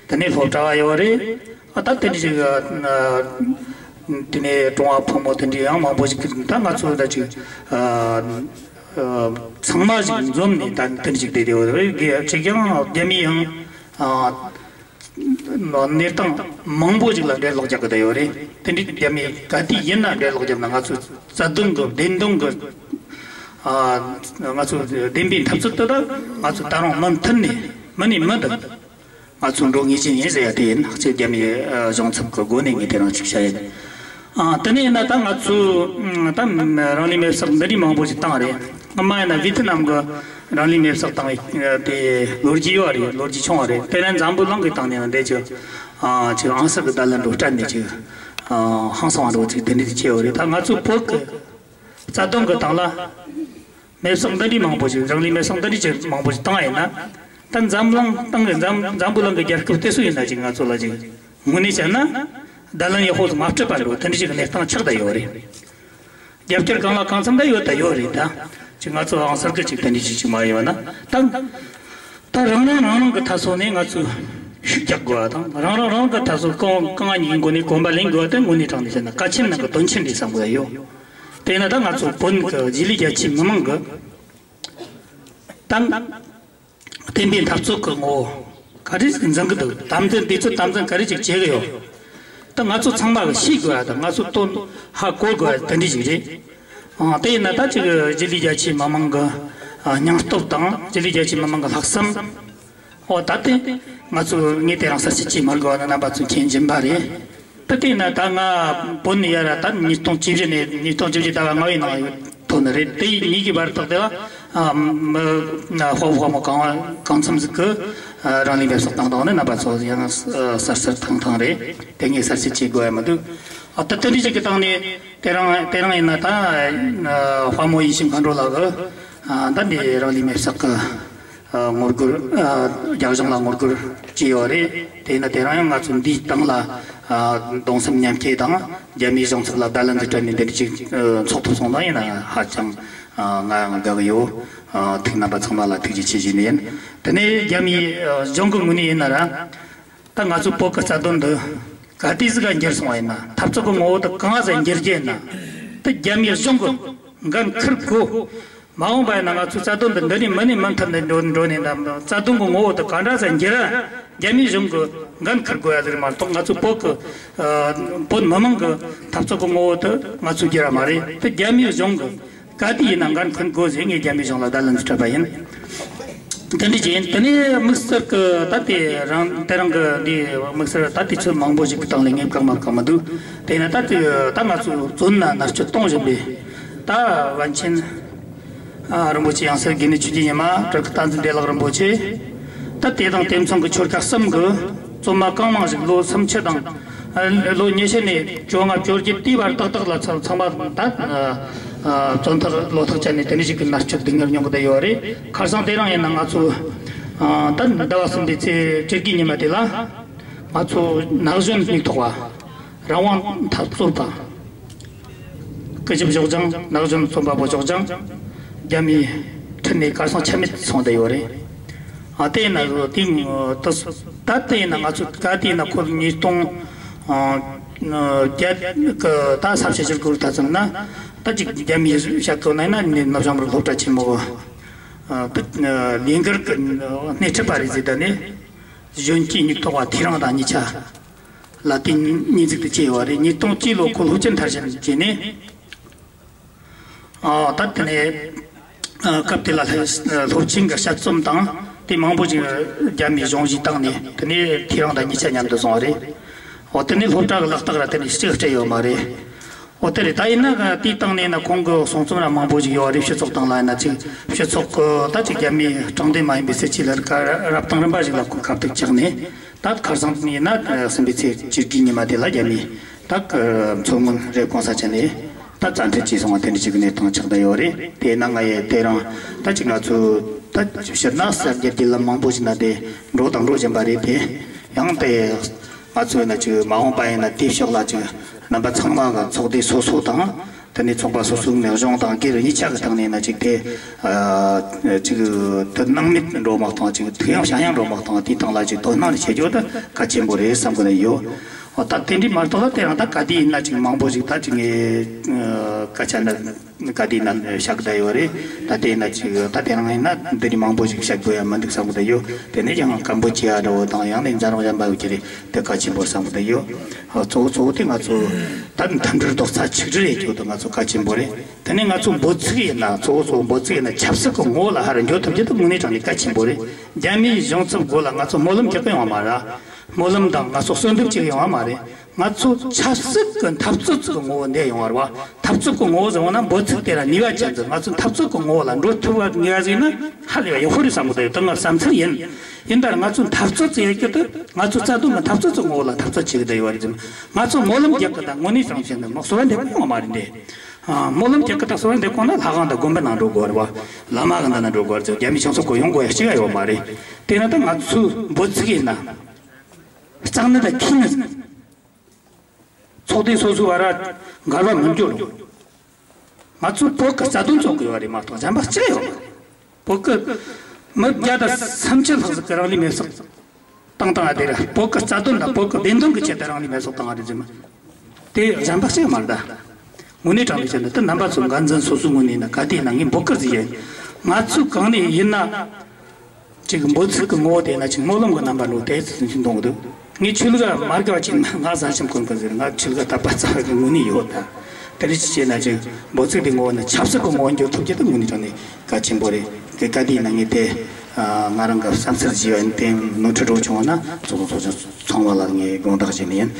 དེ་ནས་སློབ་གྲྭ་བ་ཡོད་རེད། ཨ་ད་དེ་འདྲ་ཞིག་དེ་ནས་གྲོང་བ་ཕོ་མོ་དེ་འདྲ་ཡང་མང་པོ་ཞིག་ད་ང་ཚོ་ད་ཅིག་ཚང་མ་ཞིག་འཛོམས་ནས་ད་དེ་འདྲ་ཞིག་བསྡད་དེ་ཡོད་རེད། གཅིག་ཀྱང་རྒྱ་མི་ཡང་གནས་སྟངས་མང་པོ་ཞིག་ལ་འགྲེལ་ལོག་རྒྱག་གི་ད་ཡོད་རེད། དེ་འདྲ་རྒྱ་མི་ག་དུས་ཡིན་ན་འགྲེལ་ལོག་རྒྱབ་ན་ང་ཚོ་རྩ་དོན་གི་བདེན་དོན་གི་ང་ཚོ་བདེན་པའི་འཐབ་རྩོད་དེ་ད་ང་ཚོ་ད་རུང་མུ་མཐུད་ནས་མུ་ནས་མུ་མཐུད། ང་ཚོ་འགྲོ་ངེས་ཅན་ཡིན་ཟེར་ཡ་དེ་ཡིན། གཅིག་རྒྱ་མིའི་གཞུང་ཚབ་ཀྱི་སྒོ་ནས་ངས་དེ་རིང་ཅིག་བཤད་ཡིན། དེ་ནས་ཡིན་ན་ད་ང་ཚོས་ད་རང་ལུས་མེ་སྲེག་འདི་འདྲའི་མང་པོ་ཞིག་བཏང་བ་རེད། སྔོན་མ་ཡིན་ན་ཝི་ཐི་ནམ་གྱི་རང་ལུས་མེ་སྲེག་བཏང་བའི་དེ་ལོ་རྒྱུས་ཡོད་རེད། ལོ་རྒྱུས་བྱུང་བ་རེད། དེ་ནས་འཛམ་བུ་གླིང་གི་སྟེང་ནས་ཡང་འདི་ཅིག་ཅིག་ཨང་གསར་གྱི་བརྡ་ལན་འདྲ་སྤྲད་ནས་ཅིག་ཧང་སང་བ་འདྲ་ཅིག་དེ་འདྲ་ཅིག་བྱས་ཡོད་རེད། ད་ང་ཚོ་བོད་ཀྱི་རྩ་དོན་གྱི་སྟེང་ལ། མེ་སྲེག་འདི་འདྲའི་མང་པོ་ཞིག་རང་ལུས་མེ་སྲེག་འདི་འདྲའི་ཅིག་མང་པོ་ཞིག་བཏང་ཡིན་ན། ད་འཛམ་གླིང་སྟེང་གི་འཛམ་འཛམ་བུ་གླིང་གི་རྒྱལ་ཁབ་དེ་ཚོ་ཡིན་ན་ཅིག་ང་ཚོ་ལ་ཅིག་དངོས་གནས་བྱས་ན་བརྡ་ལན་ཡག་པོ་ཞིག་མ་སྤྲད་པ་འགྲོ་དེ་འདྲའི་ཅིག་གནས་སྟངས་ཆགས་བསྡད་ཡོད་རེད། རྒྱབ་སྐྱོར་གང་ལ་གང་འཚམ་ད་ཡོད་ད་ཡོད་རེད། ད་ཅིག་ང་ཚོ་ཨང་གསར་གི་ཅིག་དེ་འདྲའི་ཅིག་ཅིག་མ་ཡོད་ན་ད་ད་རང་རང་རང་རང་གི་ཐ་སོ་ནས་ང་ཚོས་ ཤུགས་རྒྱག་དགོས་པ་དང་། རང་རང་རང་གི་འཐབ་རྩོད་རྐང་རྐང་གཉིས་ཀྱི་སྒོ་ནས་གོམ་པ་ལེན་དགོས་པ་དེ་དངོས་གནས་དྲང་གནས་བཤད་ན་གལ་ཆེན་ནང་གི་དོན་ཆེན་རེད་བསམ་གི་ཡོད། དེས་ན་ད་ང་ཚོ་བོད་ཀྱི་རྗེས་ལུས་རྒྱ་ཆེའི་མི་མང་གི་ད་བསྟན་པའི་འཐབ་རྩོད་ཀྱི་ངོ་བོ་ག་རེ་ཞིག་འཛིན་གི་འདུག་དམ་འཛིན། དེ་ཚོ་དམ་འཛིན་ག་རེ་ཞིག་བྱེད་གི་ཡོད། ད་ང་ཚོ་ཚང་མ་གི་ཤེས་དགོས་པ་དང་། ང་ཚོ་དོན་ཧ་གོ་དགོས་པ་དེ་འདྲ་ཞིག་རེད། ཨ། དེ་ཡིན་ན་ད་ཅིག་རྗེས་ལུས་རྒྱ་ཆེའི་མི་མང་གི་ཨ་སྙིང་སྟོབས་དང་། རྗེས་ལུས་རྒྱ་ཆེའི་མི་མང་གི་ལྷག་བསམ། ཨོ། ད་དེ་ང་ཚོ་ངས་དེ་རིང་གསལ་བཤད་བྱེད་མི་དགོས་པ་ནི་རྣམ་པ་ཚོས་མཁྱེན་གྱིན་པ་རེད། ད་དེ་ན་ད་ང་བོད་ནས་ཡར་ད་ཉིས་སྟོང་བཅུ་བཞི་ནས་ཉིས་སྟོང་བཅུ་བཞི་ཟླ་བ་ལྔ་བའི་ནང་ཐོན་ནི་རེད། དེ་གཉིས་ཀྱི་བར་དག་དེ་ལ་ཨ་མི་ཨ་དཔའ་བོ་དཔའ་མོ་གང་གང་འཚམ་ཟིག་གི་ཨ་རང་ལུས་མེར་སྲེག་བཏང་བཏང་ནི་རྣམ་པ་ཚོ་ཡང་གསལ་གསལ་ཐང་ཐང་རེད། དེ་ངས་གསལ་བཤད་བྱེད་དགོས་ཡ་མི་འདུག་ཨ། ད་དེ་འདྲ་ཞིག་གི་སྟེང་ནས་དེ་རིང་དེ་རིང་ཡིན་ན་ད་ཨ་དཔའ་མོ་ཡིད་བཞིན་མཁའ་འགྲོ་ལགས་ཀྱིས་ཨ་ད་འདི་རང་ལུས་མེར་སྲེག་གི་ཨ་ངོ་རྒོལ། ཨ་རྒྱ་གཞུང་ལ་ངོ་རྒོལ་བྱས་ཡོད་རེད། དེས་ན་དེ་རིང་ཡང་ང་ཚོ་འདིའི་སྟེང་ལ་ཨ་གདུང་སེམས་མཉམ་སྐྱེད་དང་། རྒྱ་མིའི་གཞུང་ཚབ་ལ་བརྡ་ལན་འདི་སྤྲད་ནས་འདི་འདྲ་ཅིག་ཨ་ཚོགས་ཐུབ་སོང་ན་ཡིན་ན་ཧ་ཅང་ཨ་ང་ཡང་དགའ་གི་ཡོད། ཨ་ཐུགས། རྣམ་པ་ཚང་མ་ལ་ཐུགས་རྗེ་ཆེ་ཞུས་ནས་ཡིན། དེ་ནས་རྒྱ་མིའི་ཨ་གཞུང་གི་ངོས་ནས་ཡིན་ན་ར། ད་ང་ཚོའི་བོད་ཀྱི་རྩ་དོན་འདི་ག་དུས་ཟིག་ག་འགྱུར་སོང་བ་ཡིན་ན། འཐབ་རྩོད་ཀྱི་ངོ་བོ་དེ་གང་ཟིག་འགྱུར་རྒྱུ་ཡིན་ན། དེ་རྒྱ་མིའི་གཞུང་གིས་འགན་འཁུར་དགོས། མ་འོངས་པ་ཡིན་ན་ང་ཚོའི་རྩ་དོན་འདི་འདི་ནས་མི་ནས་མུ་མཐུད་ནས་འགྲོ་འགྲོ་ནས། ད་རྩ་དོན་གྱི་ངོ་བོ་དེ་ག་འདྲ་ཟིག་འགྱུར། རྒྱ་མིའི་གཞུང་གིས་འགན་འཁུར་དགོས་ཡ་ཟིག་རེད་མ་གཏོགས། ང་ཚོའི་བོད་ཀྱི་ཨ་བོད་མི་མང་གི་འཐབ་རྩོད་ཀྱི་ངོ་བོ་དེ་ང་ཚོས་བསྒྱུར་བ་མ་རེད། དེ་རྒྱ་མིའི་གཞུང་གིས་ག་དུས་ཡིན་ན་འགན་འཁུར་དགོས་ཟེར། ངས་རྒྱ་མིའི་གཞུང་ལ་བརྡ་ལན་འདི་སྤྲད་པ་ཡིན། དེ་འདྲ་བྱས། དེ་ནས་དམིགས་བསལ་གྱི་ད་དེ་རང་དེ་རིང་གི་འདི་དམིགས་བསལ་ད་དུས་ཚོད་མང་པོ་ཞིག་གི་སྟེང་ལ་ངས་བཀག་མ་བཀག་མི་འདུག་དེ་ན་ད་དེ་ད་ང་ཚོ་བཙོན་ན་མནར་གཅོད་གཏོང་བཞིན་པའི་ད་པཎ་ཆེན་ཨ་རིན་པོ་ཆེ། ཡང་སྲིད་དགེ་འདུན་ཆོས་ཀྱི་ཉི་མ། སྤྲུལ་སྐུ་བསྟན་འཛིན་བདེ་ལེགས་རིན་པོ་ཆེ། ད་དེ་དང་དེ་མཚུངས་ཀྱི་ཆོལ་ཁ་གསུམ་གྱི་བཙོན་པ་གང་མང་ཞིག་ལོ་སུམ་ཅུ་དང་ལོ་ཉི་ཤུ་ནས་བཅོ་ལྔ་བཅོ་བརྒྱད་དེའི་བར་ཏག་ཏག་ལ་ཚང་ཚང་མ་ད་བཙོན་ཐག་ལོ་ཐག་བཅད་ནས་དེ་འདྲ་ཞིག་གི་མནར་གཅོད་སྡུག་བསྔལ་མྱོང་གི་བསྡད་ཡོད་རེད། ཁ་སང་དེ་རིང་ཡིན་ན་ང་ཚོ་ད་ཟླ་བ་གསུམ་པའི་ཚེས་བཅུ་དགུའི་ཉི་མ་དེ་ལ་ང་ཚོ་ན་གཞོན་སྣུག་ཐོག་པ། རང་དབང་འཐབ་རྩོད་པ། སྐུ་ཞབས་ཞོགས་ལྗང་། ན་གཞོན་རྩོམ་པ་པོ་ཞོགས་ལྗང་རྒྱ་མིའི་ཁྲིམས་ནས་གར་སོང་། ཆ་མེད་སོང་བསྡད་ཡོད་རེད། ཨ་དེ་ཡིན་ན་དེ་ད་ད་དེ་ཡིན་ན་ང་ཚོ་ག་དེ་ཡིན་ན་ཁོ་ཉིས་སྟོང་བརྒྱད་གི་ད་ས་བྱི་ཞིག་གོ་ད་ཙམ་ན། ད་ཅིག་རྒྱ་མིའི་བཤད་དོན་ན་ཡིན་ན་ནི་ནུབ་བྱང་མི་རིགས་སློབ་གྲྭ་ཆེན་མོ་གི་ལས་འགུལ་གྱི་སྣེ་ཁྲིད་པ་རེད་ཟེར། ད་ནི་གཞོན་སྐྱེས་སྨྱུག་ཐོག་པ་ཐེ་རང་དང་གཉིས་ཆ་ལ་དེ་ཉེས་འཛུགས་དེ་བྱས་ཡོད་རེད། ཉིས་སྟོང་གཅིག་ལོ་ཁོ་སློབ་ཆེན་མཐར་ཕྱིན་བྱས་ནས། ཨ་ད་དེ་ནས་ཨ་སྐབས་དེ་ལ་སློབ་ཆེན་གྱི་དཔྱད་རྩོམ་དང་དེ་མང་པོ་ཞིག་རྒྱ་མིའི་གཞུང་བཞེས་བཏང་ནས། དེ་ནས་ཐེ་རང་དང་གཉིས་ཆ་མཉམ་དུ་སོང་བ་རེད། འོ་དེ་ནས་སློབ་གྲྭ་གི་ལག་རྟགས་ར་དེ་ནས་གཅིག་སྤྲད་ཡོད་མ་རེད། འོ་དེ་རེད། ད་ཡིན་ན་དེའི་སྟེང་ནས་ན་ཁོང་གི་གསུང་རྩོམ་ར་མང་པོ་ཞིག་ཡོད་རེད། སྤྱི་ཚོགས་སྟེང་ལ་ཡིན་ན་ཅིག་སྤྱི་ཚོགས་ཀྱི་ད་ཅིག་རྒྱ་མིའི་དྲང་བདེན་མ་ཡིན་པའི་སྲིད་ཇུས་ལ་རབ་དང་རིམ་པ་ཞིག་ལ་ཁོ་ཁ་གཏད་བཅག་ནས། ད་ཁ་སང་ཡིན་ན་གསུམ་པའི་ཚེས་བཅུ་དགུའི་ཉི་མ་དེ་ལ་རྒྱ་མིས་ད་མཚོ་སྔོན་རེབ་གོང་ས་མཆན་ནས་ད་རྩ་འཕྲིན་བྱས་སོང་བ་དེ་འདྲ་ཅིག་གི་གནས་སྟངས་ཆགས་བསྡད་ཡོད་རེད། དེས་ན་ང་ཡི་དེ་རིང་ད་ཅིག་ང་ཚོ་ད་སྤྱིར་ན་གསར་འགྱུར་བརྒྱུད་ལམ་མང་པོ་ཞིག་ན་དེ་འགྲོ་དང་འགྲོ་བཞིན་པ་རེད། དེ་ཡང་དེ་ང་ཚོ་ཡིན་ན་ཅིག་མ་འོངས་པ་ཡིན་ན་དེའི་ཕྱོགས་ལ་ཅིག་རྣམ་པ་ཚང་མ་གི་ཚོགས་སྡེ་སོ་སོ་དང་། དེ་ནས་ཚོགས་པ་སོ་སོའི་ནས་གཞུང་དང་སྒེར་གཉིས་ཆ་གི་ཐོག་ནས་ན་ཅིག་དེ་ཨ་ཅིག་དེ་སྣང་མེད་འགྲོ་མ་གཏོང་། ཅིག་ཐུགས་ཡངས་ཞག་ཡངས་འགྲོ་མ་གཏོང་། དེའི་སྟེང་ལ་ཅིག་དོ་སྣང་བྱེད་རྒྱུ་དེ་གལ་ཆེན་པོ་རེད་བསམ་གི་ཡོད། འོ་ད་དེ་འདྲའི་མ་གཏོགས་ལ་དེ་རིང་ད་ག་དུས་ཡིན་ན་ཅིག་མང་པོ་ཞིག་ད་ཅིག་ངས་ཨ་སྐད་ཆ་འདི་ག་དུས་ཡིན་ན་བཤད་གི་ད་ཡོད་རེད། ད་དེ་ཡིན་ན་ཅིག་ད་དེ་རིང་ཡིན་ན་འདི་འདྲའི་མང་པོ་ཞིག་བཤད་དགོས་ཡ་མི་འདུག་བསམ་གི་ད་ཡོད། དེ་ནས་ཀྱང་ཀམ་པོ་ཅི་ཡ་འདྲ་བོ་དང་། ཡང་ན་འཛམ་གླིང་གཞན་པ་ཡོད་ཀྱི་རེད། དེ་གལ་ཆེན་པོ་བསམ་གི་ད་ཡོད། གཙོ་བོ་གཙོ་བོ་དེ་ང་ཚོ་ད་མཐུན་སྒྲིལ་རྡོག་རྩ་ཆིག་སྒྲིལ་ཡེད་རྒྱུ་དེ་ང་ཚོ་གལ་ཆེན་པོ་རེད། དེ་ནས་ང་ཚོ་འབོད་ཚིག་ཡིན་ན། གཙོ་བོ་གཙོ་བོ་འབོད་ཚིག་ཡིན་ན་ཆབ་སྲིད་ཀྱི་ངོ་བོ་ལ་ཧར་འགྱོ་ཐུབ་རྒྱུ་དེ་དངོས་གནས་དྲང་གནས་གལ་ཆེན་པོ་རེད། རྒྱ་མིའི་གཞུང་ཚབ་སྒོ་ལ་ང་ཚོ་སྨོན་ལམ་རྒྱག་གི་ཡོང་བ་མ་རེད། སྨོན་ལམ་དང་ང་ཚོ་གསོལ་འདེབས་བྱེད་གི་ཡོང་བ་མ་རེད། ང་ཚོ་ཆབ་སྲིད་ཀྱི་འཐབ་རྩོད་ཀྱི་ངོ་བོ་འདི་ཡོང་བ་རེད་བ། འཐབ་རྩོད་ཀྱི་ངོ་བོ་ཟེར་བ་ན་འབོད་ཚིག་དེ་ལ་ནུས་པ་ཅན་ཟིག་ང་ཚོ་འཐབ་རྩོད་ཀྱི་ངོ་བོ་ལ་འགྲོ་ཐུབ་པ་ངེས་པ་ཟིག་ན་ཧ་ལས་པ་ཡག་པོ་རེད་བསམ་གི་འདུག་དེ་ང་བསམ་ཚུལ་ཡིན། ཡིན་ད་ང་ཚོ་འཐབ་རྩོད་ཟེར་རྒྱུ་དེ་ང་ཚོ་རྩ་དོན་གྱི་འཐབ་རྩོད་ཀྱི་ངོ་བོ་ལ་འཐབ་རྩོད་བྱེད་གི་བསྡད་ཡོད་རེད་ཟེར། ང་ཚོ་སྨོན་ལམ་རྒྱག་གི་དང་དངོས་གནས་བྱུང་བྱས་ནས་ང་གསོལ་བ་འདེབས་གི་ཡོང་བ་མ་རེད་འདི། ཨ། སྨོན་ལམ་རྒྱག་གི་དང་གསོལ་བ་འདེབས་གོང་ན་ལྷ་ཁང་དང་དགོན་པ་ནང་འགྲོ་དགོས་རེད་བ། བླ་མ་གི་འདི་ན་འགྲོ་དགོས་རེད་ཟེར། རྒྱ་མི་ཆང་ཚོགས་ཁོ་ཡོང་དགོས་ཡ་གཅིག་ཡ་ཡོད་མ་རེད། དེ་ན་ད་ང་ཚོའི་འབོད་ཚིག་ཡིན་ན། རྩ་ནི་དང་ཁྱི་ནི། ཚོགས་སྡེ་སོ་སོའི་བར་འགལ་བ་མི་འགྱུར་རོགས། ང་ཚོ་བོད་ཀྱི་རྩ་དོན་རྩོད་གི་ཡོད་རེད་མ་གཏོགས་གཞན་པ་གཅིག་ཡོད་མ་རེད། བོད་ཀྱི་མི་བརྒྱ་དང་སུམ་ཅུ་ལྷག་ཟིག་གི་རང་ལུས་མེར་སྲེག་བཏང་བཏང་ཨ་དེ་ར་བོད་ཀྱི་རྩ་དོན་དང་བོད་ཀྱི་བདེན་དོན་གྱི་ཆེད་དུ་རང་ལུས་མེ་སྲེག་བཏང་བ་རེད་ཟེར་མ། དེ་གཞན་པ་གཅིག་མ་རེད་ད། དངོས་གནས་དྲང་གནས་བཤད་ན་ད་རྣམ་པ་ཚོ་འགན་འཛིན་སོ་སོའི་ངོས་ནས་ན་ག་དུས་ཡིན་ན་ངས་འབོད་སྐུལ་ཞིག་ཡིན། ང་ཚོ་གང་ནས་ཡིན་ན། ཅིག་འབོད་ཚིག་གི་ངོ་བོ་དེ་ན་ཅིག་སྨོན་ལམ་གྱི་རྣམ་པ་འགྲོ་དེ་ཚོ་འཛིན་གཏོང་གི་འདུག་ངས་ཆོས་ལུགས་མ་དགའ་བ་ཅིག་ན་ང་བཟའ་ཆེན་ཁོན་གི་ཟེར། ང་ཆོས་ལུགས་དད་པ་རྩ་བའི་ངོས་ནས་ཡོད་ད། དེ་འདྲ་ཅིག་བྱས་ན་ཅིག་འབོད་ཚིག་དེ་ངོ་བོ་ན་ཆབ་སྲིད་ཀྱི་ངོ་བོ་འགྱུར་ཐུབ་རྒྱུ་དེ་དངོས་གནས་དྲང་གནས་གལ་ཆེན་པོ་རེད། དེ་ག་དུས་ཡིན་ན་ངས་དེ་ང་རང་གི་བསམ་ཚུལ་བརྗེ་བ་ཡིན། དེ་ནོར་འཁྲུལ་འགྲོ་བྱུང་བ་ན་ཚོགས་གཙོ་ཚོགས་གཞོན་ཚང་མ་ལ་ངས་དགོངས་དག་བཞེས་ནི་ཡིན།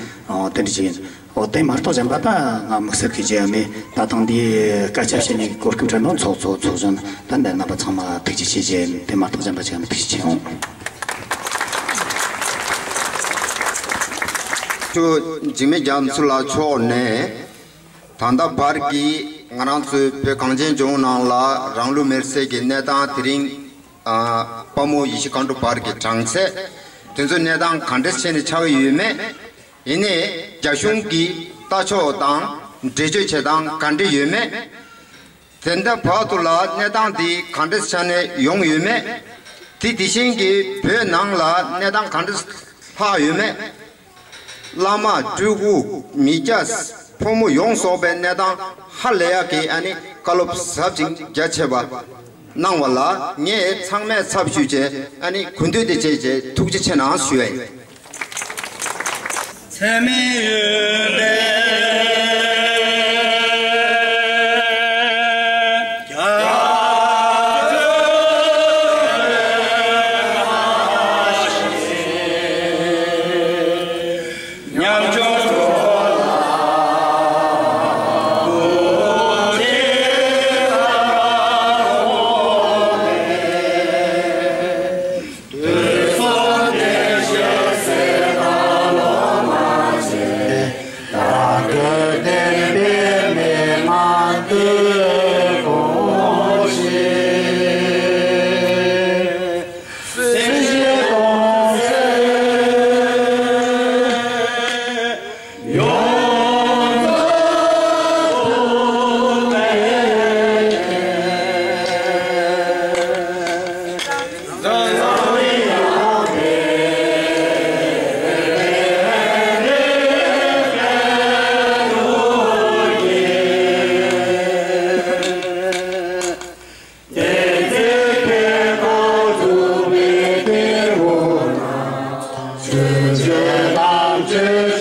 དེ་འདྲ་ཅིག་ཡིན། འོ་དེ་མ་གཏོགས་གཞན་པ་ད་ང་དམིགས་བསལ་གྱི་བརྗེད་ཡ་མེད། ད་ཐེངས་འདིའི་སྐད་ཆ་བཤད་ནས་གོ་སྐབས་སྤྲད་ནོ་ཚོགས་གཙོ་ཚོགས་གཞོན་ད་འདི་རྣམ་པ་ཚང་མ་ཐུགས་རྗེ་ཆེ་ཞུ། དེ་མ་གཏོགས་གཞན་པ་ཅི་ཡང་མེད། ཐུགས་རྗེ་ཆེ་འོང་། ཅོ་འཇིགས་མེད་རྒྱ་མཚོ་ལགས་མཆོག་ནས་ད་ལྟ་བར་གྱི་ང་རང་ཚོའི་བོད་གངས་ཅན་ལྗོངས་ནང་ལ་རང་ལུས་མེར་སྲེག་གི་གནས་སྟངས། དེ་རིང་ཨ་དཔའ་མོ་ཡེ་ཤེས་མཁའ་འགྲོ་བར་གྱི་གྲངས་ཚད། དེ་ཚོའི་གནས་སྟངས་ག་འདྲ་བྱས་ནས་ཆགས་ཡོད་མེད། ཡིན་ནའི་རྒྱ་གཞུང་གི་ལྟ་ཕྱོགས་དང་འགྲེལ་བརྗོད་བྱེད་སྟངས་ག་འདྲ་ཡོད་མེད། དེ་འདྲ་བར་དུ་ལ་གནས་སྟངས་འདི་ག་འདྲ་ཆགས་ནས་ཡོང་ཡོད་མེད། དེ་དེ་བཞིན་གྱི་བོད་ནང་ལ་གནས་སྟངས་ག་འདྲ་ལྷག་ཡོད་མེད། བླ་མ་སྤྲུལ་སྐུ་མི་སྐྱ་ཕོ་མོ་ཡོངས་རྫོགས་པའི་གནས་སྟངས་ཧ་ལས་ཡག་གི་ཨ་ནི་བཀའ་སློབ་ཟབ་ཅིང་རྒྱ་ཆེ་བ་གནང་བ་ལ་ངས་ཚང་མས་ཚབ་ཞུས་བྱས་ཨ་ནི་གུས་འདུད་དེ་བྱས་བྱས་ཐུགས་རྗེ་ཆེ་གནང་ཞུ་བ་ཡིན། ཚད་མེད་ཡོན་ཏན་རྒྱ་མཚོའི་ཉམས་ཆུང་འགྲོ་ལ། དུས་གསུམ་བདེ་གཤེགས་སྲས་དང་སློབ་མ་ཆེ། བདག་གི་བསྟན་པའི་མན་ངག་ཏུ་དགོངས་ཤིག། སྲིད་ཞིའི་དོན་མཛད།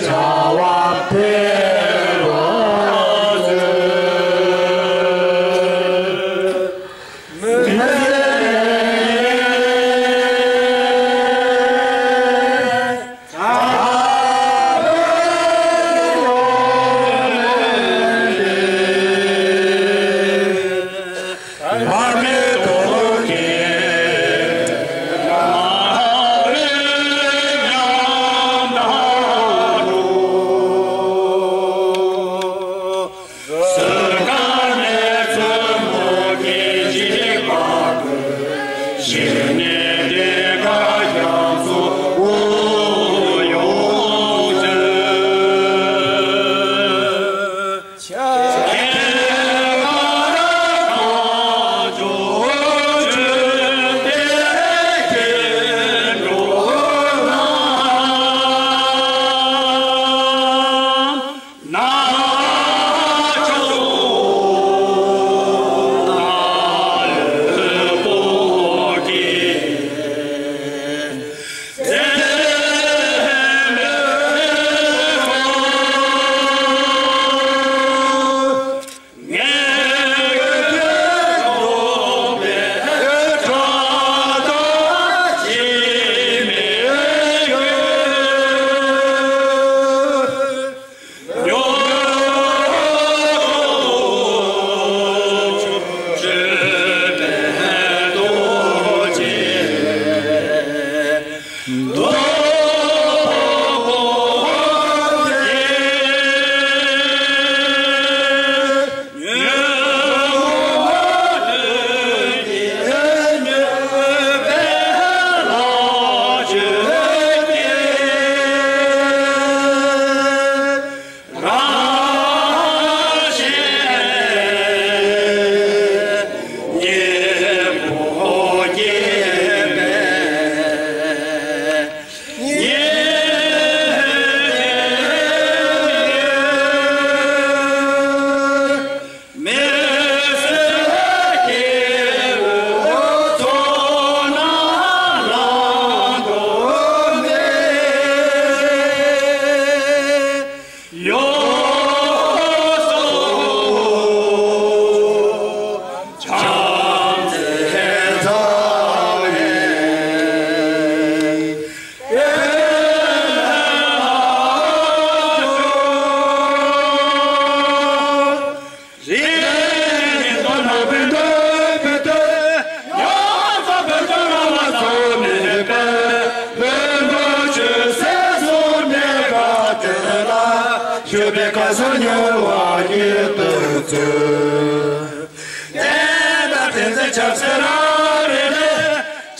མཆོད་པའི་སྐལ་བཟང་མྱུར་བ་མྱུར་དུ་སྩོལ། བསྟན་དང་བསྟན་འཛིན་ཆབ་སྲིད་རང་རེ་རེ།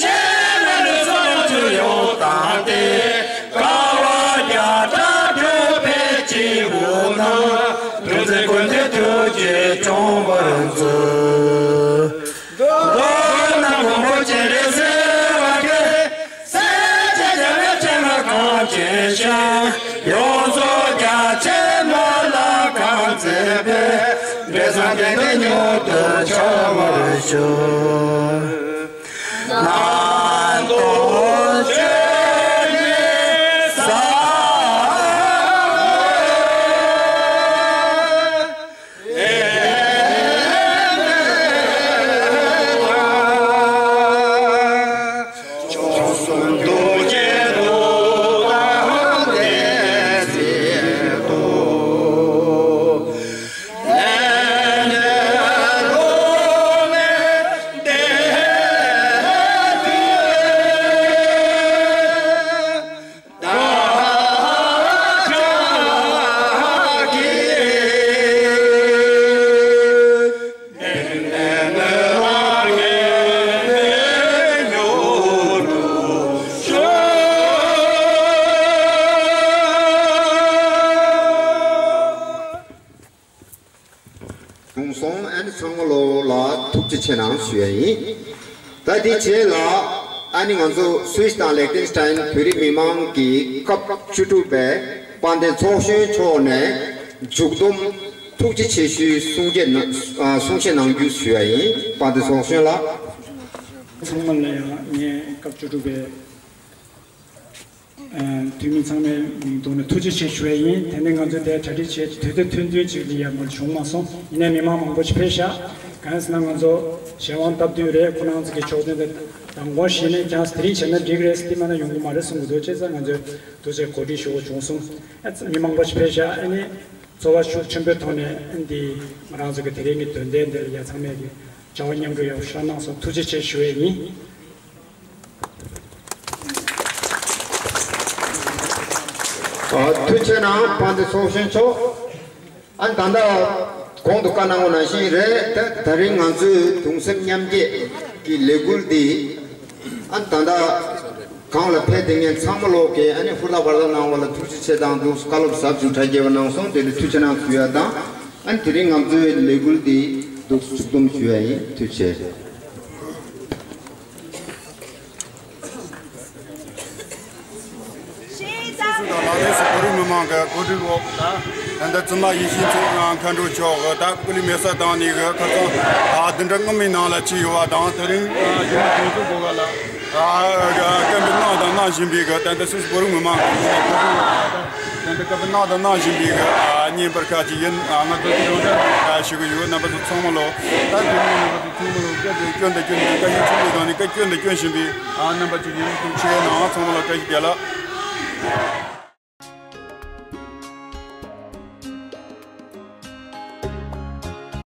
སྤྱན་རས་གཟིགས་སོགས་ཚུལ་ཡོངས་དང་བསྟན། དཀའ་བ་བརྒྱ་ཕྲག་འགྲོ་བའི་སྐྱེ་བོ་རྣམས། འགྲོ་འཛིན་ཀུན་གྱི་ཐུགས་རྗེས་སྐྱོང་བར་མཛོད། མདོར་ན་མགོན་པོ་སྤྱན་རས་གཟིགས་ཀྱི། སྲས་བཅས་རྒྱལ་བའི་སྤྱན་སྔར་གངས་ཅན་ཞིང་། ཡོངས་རྫོགས་རྒྱ་ཆེན་མ་ལ་གང་མཛད་པའི། འབྲས་བཟང་དེང་འདིར་མྱུར་དུ་འཆང་བར་ཤོག། ནང་དུ་བཅུག་ནས་ས། གསུངས་སོང་། ཨ་ནི་ཚང་མ་ལོ་ལ་ཐུགས་རྗེ་ཆེ་གནང་ཞུ་ཡ་ཡིན། ད་དེ་རྗེས་ལ་ཨ་ནི་ང་ཚོ་སུད་སི་དང་ལེག་ཏེན་སི་ཏན་བོད་རིགས་མི་མང་གི་སྐབས་བཅུ་དྲུག་པའི་དཔལ་ལྡན་ཚོགས་གཞོན་མཆོག་ནས་མཇུག་བསྡོམས་ཐུགས་རྗེ་ཆེ་ཞུའི་གསུང་བཤད་གནང་ཨ་གསུང་བཤད་གནང་རྒྱུ་ཞུ་ཡ་ཡིན། དཔལ་ལྡན་ཚོགས་གཞོན་ལགས། ཚང་མ་ལ་ཡང་ངས་སྐབས་བཅུ་དྲུག་པའི་ཨ་འཐུས་མི་ཚང་མའི་མིང་ཐོག་ནས་ཐུགས་རྗེ་ཆེ་ཞུ་ཡ་ཡིན། དེ་ནས་ང་ཚོས་དེ་གྲ་སྒྲིག་བྱས་དུས་ཚོད་ཐུང་ཐུང་ཅིག་ལས་ཡར་མར་བྱུང་མ་སོང་། ཡིན་ནའི་མི་མང་མང་པོ་ཞིག་ཕེབས་ཤག། གང་ཡིན་ཟེར་ན་ང་ཚོ་གཞན་དབང་སྟབས་བསྟུན་རེད། ཁོ་རང་ཚོ་གི་ཕྱོགས་སྟོན་དེ་དང་དགོང་གཞི་ནས་ཀྱང་དེ་རིང་བྱས་ན་འགྲིག་རེད་ཟེར་དེ་མ་ཡོང་གི་མ་རེད་གསུང་གི་འདུག་བྱས་ཙང་ང་ཚོས་དུས་ཚོད་གོ་སྒྲིག་ཞུ་དགོས་བྱུང་སོང་། ཨ་ཙི་མི་མང་པོ་ཞིག་ཕེབས་ཤག། ཨ་ནི་ཚོར་བ་ཤུགས་ཆེན་པོའི་ཐོག་ནས་ཨ་ནི་འདི་ང་རང་ཚོ་གི་དེ་རིང་གི་དོན་ལྡན་འདིར་ཡ་ཚང་མས་ཀྱི་བྱ་བ་མཉམ་རུབ་ཡག་པོ་ཞིག་གནང་སོང་། ཐུགས་རྗེ་ཆེ་ཞུ་ཡས་ཡིན། ཨ་ཐུགས་རྗེ་གནང་། དཔལ་ལྡན་ཚོགས་གཞོན་མཆོག། ཨ་ད་ལྟ་གོང་དུ་བཀའ་གནང་བ་ནང་བཞིན་རེད། ད་ད་རིང་ང་ཚོའི་གདུང་སེམས་མཉམ་སྐྱེད་ཀྱི་ལས་འགུལ་འདི་ཨ་ད་ལྟ་གང་ལ་ཕེབས་བསྡད་མཁན་ཚང་མ་ལོག་གིས་ཨ་ནི་ཧུར་ཐག་པར་ཐག་གནང་བ་ལ་ཐུགས་རྗེ་ཆེ་དང་འདུག། བཀའ་སློབ་ཟབ་ཅིང་གྲ་རྒྱས་པ་གནང་སོང་། དེ་ལ་ཐུགས་རྗེ་གནང་ཞུ་ཡ་དང་། ཨ་ནི་དེ་རིང་ང་ཚོའི་ལས་འགུལ་འདི་འདུག་མཇུག་བསྡོམས་ཞུ་ཡ་ཡིན། ཐུགས་རྗེ་ཆེ། སུ་དང་ལག་ལེན་སུ་བོད་རིགས་མི་མང་གི་གོ་སྒྲིག་འོག་ད་ད་ལྟ་བཙུན་མ་ཡིད་བཞིན་མཁའ་འགྲོ་མཆོག་གི་ད་སྐུ་ལུས་མེ་སྲེག་བཏང་ནས་གི་ཁ་སང་ཨ་བདུན་ཕྲག་སྔོན་མའི་ནང་ལ་ཕྱིན་ཡོད་པ་དང་། དེ་རིང་ཨ་རྒྱུན་དུ་དུས་ཚོད་འགོར་བ་ལ་ཨ་སྐད་འབོད་གནང་དང་གནང་བཞིན་པའི་གི་ད་ལྟ་སུད་སི་བོད་རིགས་མི་མང་གི་གོ་སྒྲིག་འོག་ད་ད་ལྟ་སྐད་འབོད་གནང་དང་གནང་བཞིན་པའི་གི་ཨ་བརྙན་པར་ཁག་ཅིག་ཡིན། ཨ་ང་ཚོ་ཚོ་ཡོངས་གྲགས་ཞུ་གི་ཡོད། རྣམ་པ་ཚོ་ཚང་མ་ལོ་ད་དེ་རིང་རྣམ་པ་ཚོ་ཚང་མ་ལོ་སྐད་དེ་སྐྱོན་དང་སྐྱོན་དང་བཀའ་ཡིག་ཆུང་ངུའི་སྒང་ནས་བཀའ་སྐྱོན་དང་སྐྱོན་བཞིན་པའི་ཨ་རྣམ་པ་ཅིག་ཡིན། ཐུགས་རྗེ་གནང་། ཚང་མ་ལ་བཀྲ་ཤིས་བདེ་ལེགས།